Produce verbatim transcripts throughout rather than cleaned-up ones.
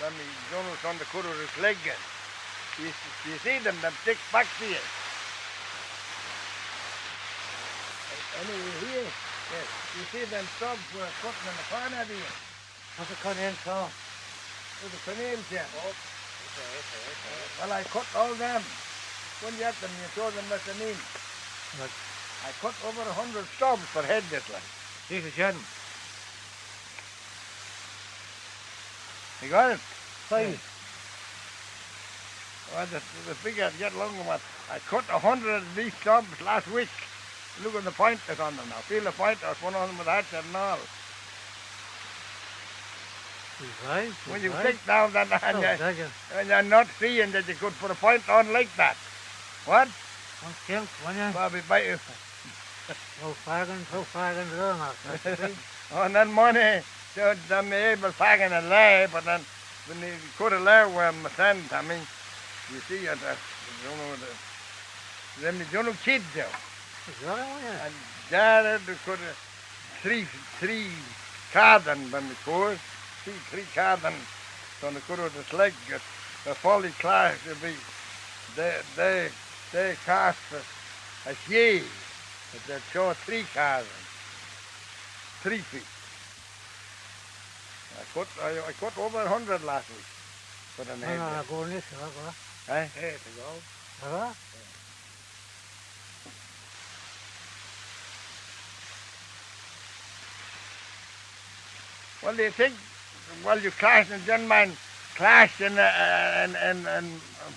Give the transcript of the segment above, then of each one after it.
Then we don't know on the colour is leg. You, you see them, them thick back here. Anyway, here, yes, you see them stubs were cutting in the corner there. What's a corner saw? With the corner, yeah. Oh, okay, okay, okay. Well, I cut all them. When you get them, you show them what they mean. Right. I cut over a hundred stubs for head this, like. Jesus, Jen. You got it? Fine. Well, the, the figure get along with, I cut a hundred of these stubs last week. Look at the point that's on them now. Feel the point, there's one on them with a hatchet and all. He's right, he's right. When you think now that, and, oh, you, and you're not seeing that you could put a point on like that. What? Well, Bobby, bite you. Oh, faggin, oh, faggin, oh, no, that's the thing. Oh, and then money, so then they able faggin a lie, but then when they could a lie where my son, I mean, you see, it, uh, you know, the, then they don't know kids, though. Is that all, yeah? And Jared could a three, three cardin when they could, three, three cardin, so they could have the leg, uh, the folly class, they, they, they cast a, a shade. But they're sure three thousand, three feet. I cut, I, I cut over a hundred last week for an, no, no, no, go on this, no, go on. Eh? Eight ago. Hello? Well, do you think, well, you clash and then mine clash and, uh, and, and, and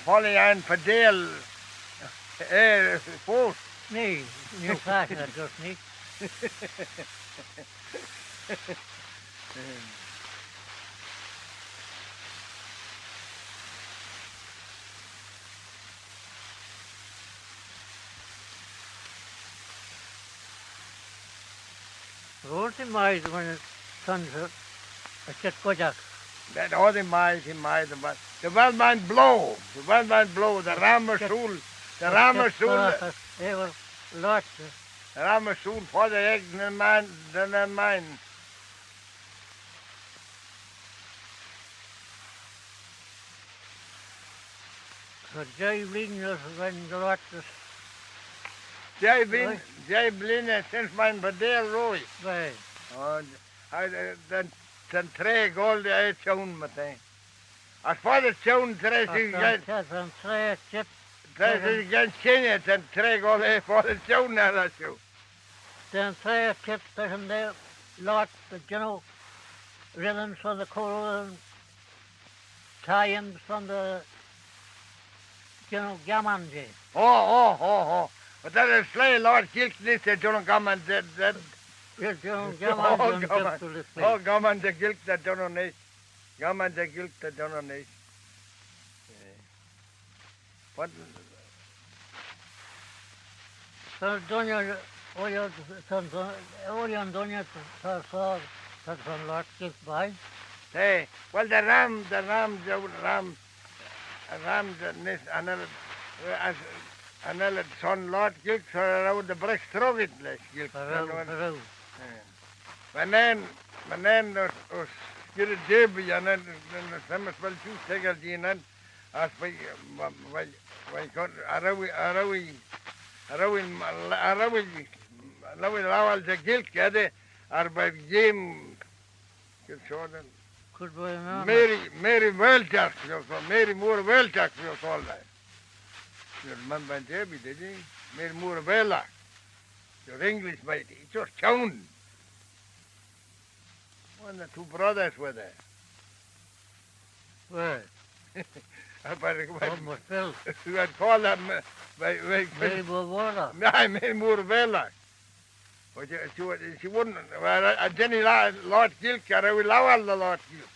folly and for Dale, eh, force. Nee, you clash that just me. Roar t'eh mie dy vel son a çheet goidjagh. That all the mie, the mie, the mie. The well man blow, the well man blow, the ram er sooyl, the ram er sooyl. Eh, well, lots. The ram er sooyl, for the egg, the man, the man. So, jeih blein as ren dy loayrt as... Jeih blein, jeih blein as since mine badeel roie. Right. Oh, I, uh, then, then traa goll dy eh çhionn, my thing. As far as çhionn, traa as see, then, then traa as çheet. Traa as see, then traa goll eh far as çhionn, eh, that's you. Then traa as çheet, then they loayrt, you know, rhythms from the choral and Italians from the, you know, Gammon jeh. Oh, oh, oh, oh. But that is sleih loayrt Gaelg nish, eh, John Gammon, that, that. Yeah, John Gammon, oh, John Gammon. Gammon. Oh, Gammon jeh Gaelg, that John nish. Gammon jeh Gaelg, that John nish. Eh. What? Son dooinney, ooilley, son, son, ooilley yn dooinney, son, son, son, son loayrt Gaelg bye. Hey, well, the ram, the ram, the ram, ram, the nis, another, uh, as, another son loayrt Gaelg, so around the breaststrokey, like, Gaelg. Around, around. Yeah. When then, when then, us, us, get a jib, and then, then the same as well, you take a gin, and As we, we, we, we got, are we, are we, are we, are we, are we lowell jeh Gaelg, eh, are we game, good sort of. Could be an honour. Mary, Mary Wellchurch, you call, Mary Moore Wellchurch, you call that. You remember Debbie, did you? Mary Moore Wellchurch. Your English, mate, it's your town. When the two brothers were there. Where? But, but, oh, my Phil. You had called that, by, by, Mary Moore Wellchurch. Nah, Mary Moore Wellchurch. But she, she, wa-, she wouldn't, well, I, I didn't lie, loayrt Gaelg, I really lowell the loayrt Gaelg.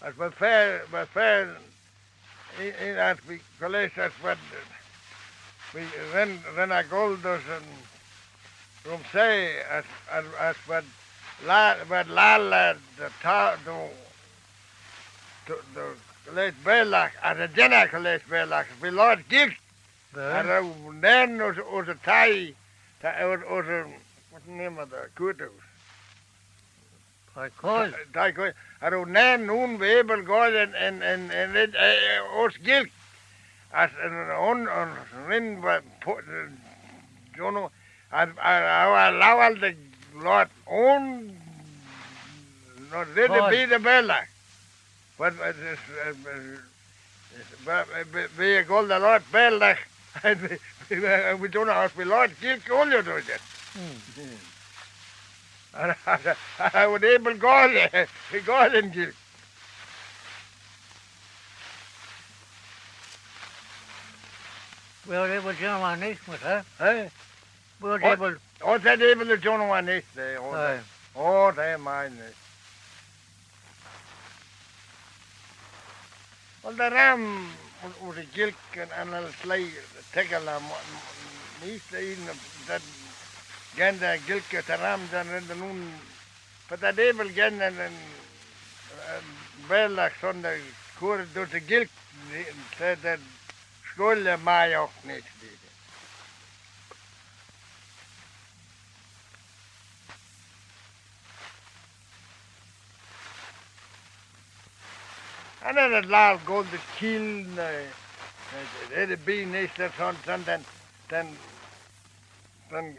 As my fair, my fair, in, in at we college as what we ren, ren a gold us and from say as, as, as what la, what la, la, the ta, the, the, the Lesh Baarlagh, as y jennagh lesh Baarlagh, as bee loayrt Gaelg, as row nane ayns, ayns y thie, ta, ayns, ayns y, what's the name of the courthouse? Thie Coyle. Thie Coyle. As row nane ayn va abyl goaill yn, yn, yn, yn, eh, eh, uss Gaelg. As yn, yn, yn, yn, po-, eh, John O-, as, as, as, as, as, loayrt ayn, no, red erbee dy Baarlagh. But, uh, it's, uh, uh, it's, but, uh, we, we go the Lord Baarlagh, and we, we, uh, we don't know how we Lord Gaelg earlier do it. Hmm. And I, I, I would able goal, goal in Gaelg. Well, they were John Van Ness, was that? Eh? Well, they were. Oh, that able the John Van Ness, they, oh, they, oh, they mind this. Well, the ram was, was a Gaelg and, and a sleigh tickle, um, nice, the, in the, that, again, the Gaelg, the ram, then in the noon, but that able again, and, and, and well, like, Sunday, course, there's a Gaelg, said that school, uh, my off next day. And then at last go the kill, uh, uh, the bean is that son, son, then, then, then,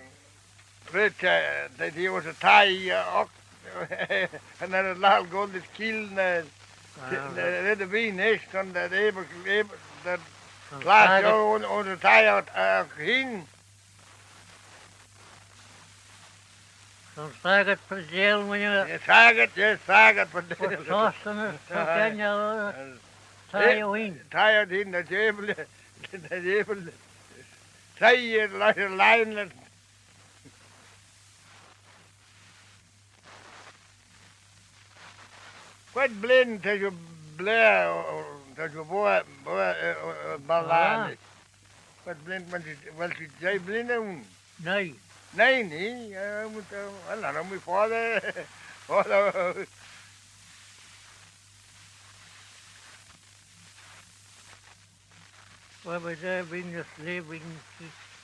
which, uh, that he was a tie, uh, ox, and then at last go the kill, uh, the, the, the bean is on the able, able, the class, on, on the tie out, uh, hin. Son saggyrt fegooish, when you... Yes, saggyrt, yes, saggyrt fegooish. Sostyn, tie out hin. Tie out hin, the table, the table. Tie it like a line. Queig blein ta shiu blaa, ta shiu boa, boa, eh, eh, eh, ballane. Queig blein, well, well, she, jeih blein ayn. Nuy. Nuy, nuy, eh, well, eh, well, I know my father, father. Well, but, eh, been just living.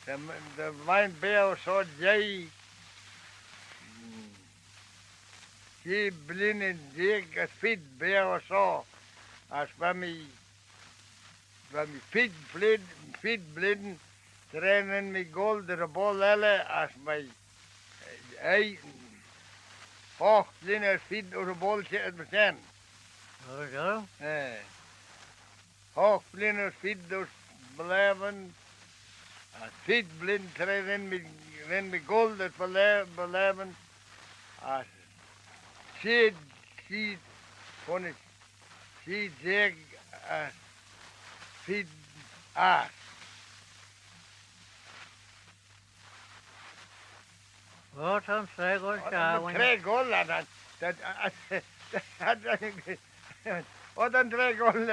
The, the mine bear so jeih. Jeih blein, jeih as feed bear so, as va mee, va mee feed blein, feed blein, tra nane mee goll da boayl elley, as mee, eh, hoght blein as feed da boayl shen. Oh, yeah? Eh. Hoght blein as feed dys Belvane, as feed blein tra ren mee, ren mee goll dys Belvane, as sheed, sheed, honnish, sheed jeig as feed ass. Oh, ta'n traa goll. Oh, shaw, ta'n traa goll, lad, that, that, oh, ta'n traa goll,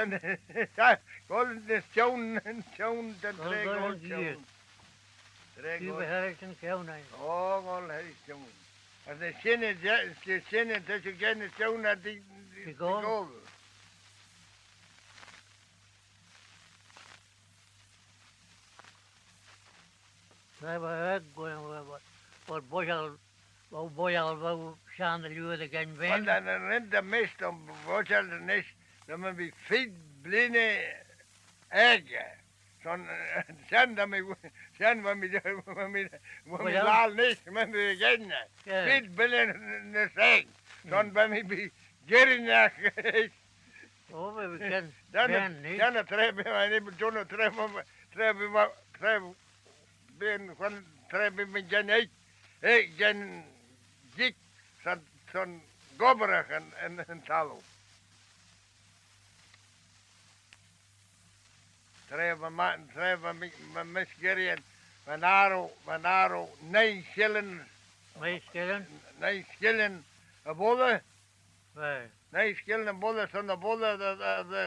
goll, this town, town, ta'n traa goll, town. Traa goll. Harris yn town, eh? Oh, goll, Harris town. As ny shenn, eh, shenn, eh, ta shiu geddyn town, eh, the, the, the goal. Tra va eh, va, va, va, va boayl, va boayl, va shenn dy liooar dy gheddyn. Well, then, and then the mist, um, boayl the mist, then maybe feed blein aeg. Son, eh, shen va mee, shen va mee, va mee, va mee laccal nish, va mee geddyn. Feed blein nish aeg. Son va mee bee girrinagh. Oh, va mee geddyn. Shen, shen y traa va mee, shen y traa va mee, traa va mee, traa va mee, traa va mee geddyn, eh, eh, geddyn jeih, son, son gobbraghey yn, yn, yn thalloo. Tra va ma-, tra va mee, my, my skill, va'n arrow, va'n arrow, nuy skillin. Nuy skillin? Nuy skillin y bulley. Right. Nuy skillin y bulley, son y bulley, the, the, the,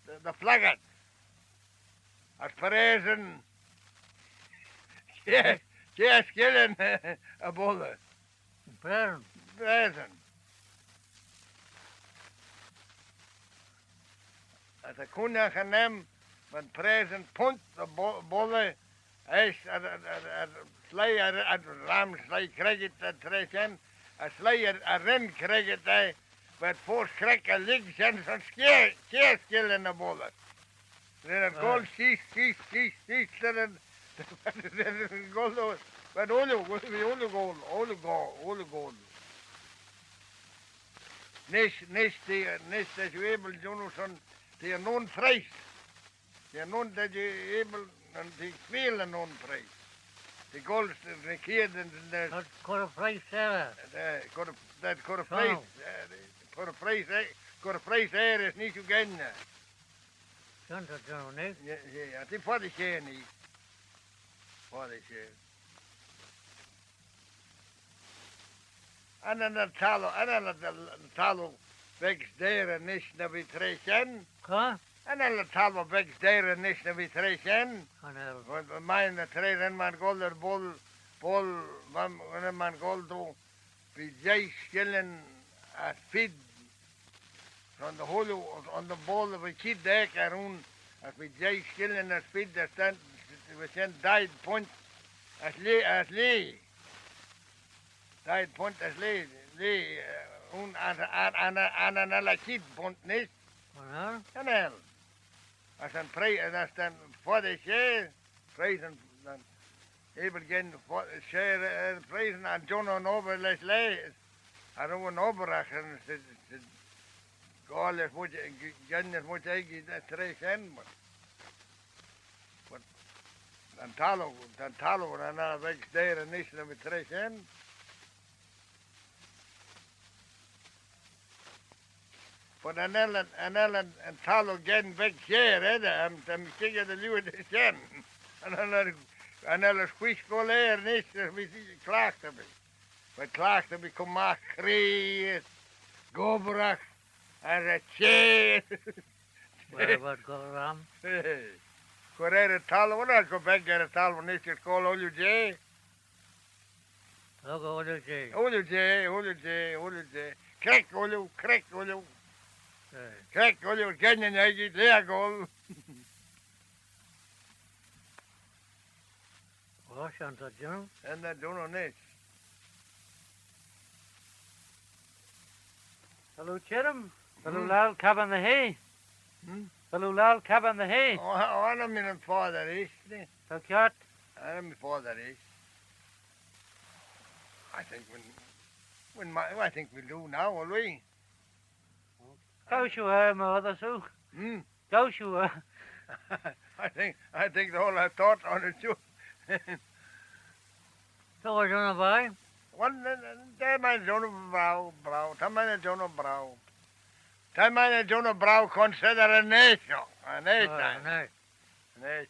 the, the flaggit. As present. Yes, yes, skillin y bulley. Present. Present. As y chooinaghtyn aym, va'n preayse punt dy bo-, bolley, eisht ad, ad, ad, ad sleih ad, ad ram sleih creggit ad traa shen, as sleih ad, ad ren creggit eh, v'ad foast creck y lhig shen son kiare, kiare skilley ny bolley. Ren ad goll sheese, sheese, sheese, sheese, ren ad, ren ad goll, v'ad ooilley, ooilley goll, ooilley goll, ooilley goll. Nish, nish, t'eh, nish, t'eh shiu abyl jannoo son, t'eh er n'un phreayse. T'eh er n'un, t'eh abyl, t'eh feayl er n'un phreayse. T'eh goll, t'eh kiart, t'eh, t'eh, cur, cur y phreayse er. T'eh, cur, t'eh cur y phreayse, eh, cur y phreayse, eh, cur y phreayse er, as nee shiu geddyn eh. Shen ta jannoo, nee? Yeah, yeah, yeah, t'eh foddey share, nee. Foddey share. Cha nel yn taggloo, cha nel yn taggloo beg s'deyrey nish na v'eh traa shen. Cha? Cha nel yn taggloo beg s'deyrey nish na v'eh traa shen. Cha nel. V'ad, v'ad mee ny traa ren mayd goll er boll, boll, ren mayd goll dou, v'eh jeih skilley as feed. Son dy chooilley, son dy bolley, v'eh keead ec er ayn, as v'eh jeih skilley as feed, as shen, v'eh shen daeed punt as lieh, as lieh. Daeed punt as lieh, lieh, eh, ayn, as, as, as, as, as nel eh keead punt nish. Cha nel? Cha nel. As yn preayse, as yn foddey share, preayse yn, yn, abyl geddyn fo-, share, eh, preayse yn, yn jannoo yn obbyr lesh laa. Cha row yn obbyr agh yn, sy, sy, goll as much, g-, geddyn as much echey, eh, traa shen, but, but, yn taggloo, yn taggloo, cha nel eh beg s'deyrey nish na v'eh traa shen. But cha nel, cha nel yn taggloo geddyn beg share, eh, ta, ta mee shickyr dy liooar da shen. Cha nel, cha nel eh wheesh goll er nish, eh, v'eh claghtey bee. V'eh claghtey bee cur magh cree, gobbragh, as y çheh. Well, what go wrong? Cur er y taggloo, cha nel eh beg er y taggloo nish, as goll ooilley jeh. Lurg ooilley jeh. Ooilley jeh, ooilley jeh, ooilley jeh. Creck ooilley, creck ooilley. Eh. Creck ooilley, geddyn echey, laa goll. Oh, shen ta jannoo. Shen ta jannoo nish. Hello, Jerem. Hello, hmm. Lal, cabin the hay. Hmm? Hello, Lal, cabin the hay. Oh, oh, cha nel mee yn foddey reesht, nee. Ta kiart? Cha nel mee yn foddey reesht. I think we, we might, I think we'll do now, will we? Gow shiu er, my other soo. Hmm? Gow shiu er. I think, I think the whole I thought on it too. So I don't know why. Well, ta mee jannoo braew, braew. Ta mee jannoo braew. Ta mee jannoo braew consider an eash, an eash. Oh, an eash. An eash.